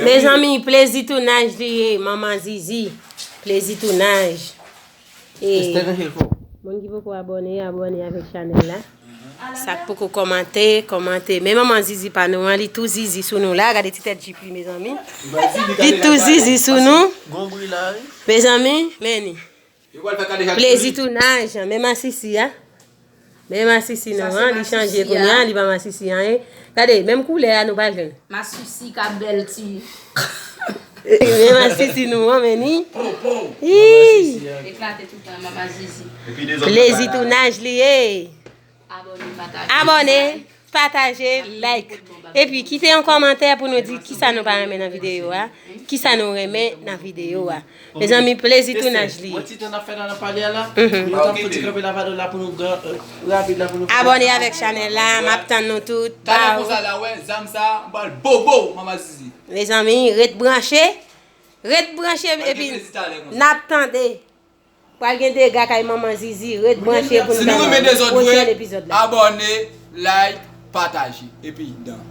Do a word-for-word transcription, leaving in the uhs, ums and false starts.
Mezanmi, plezi tounaj li ye, manman Zizi. Plezi tounaj. E, moun ki poko abòne, abòne avèk chanèl la. Sa k poko kòmante, kòmante. Men manman Zizi pa nou an, li tou zizi sou nou la. Gade ti tèt jip li, mezanmi. Li tou zizi sou nou. Mezanmi, men ni. Plezi tounaj, men masisi a. Men masisi nou an, li chanje kounye a, li pa masisi anyen. Gade, menm koulè a nou pa jwenn. Masisi ka bèl ti. Men masisi nou an, men ni. Ii. Eklate tout tan, manman Zizi. Plezi tounaj li ye. Abòne, pataje, like. Epi kite yon kòmantè pou nou di kisa nou pa renmen nan videyo a, kisa nou renmen nan videyo a. Mezanmi, plezi tounaj li. Mwen ti tan ap fè nan pale a la. Mhm. Nou t ap fouti kanpe lavadol la pou nou gran, euh, rapid la pou nou. Abòne avèk chanèl la, m ap tann nou tout. Talè konsa la, wè, zam sa, m pral bobo, manman Zizi. Mezanmi, ret branche, ret branche, epi n ap tande. Pral gen dega kay manman Zizi, ret branche pou n tann pwochèn epizòd la. Abòne, like, pataje, epi dan.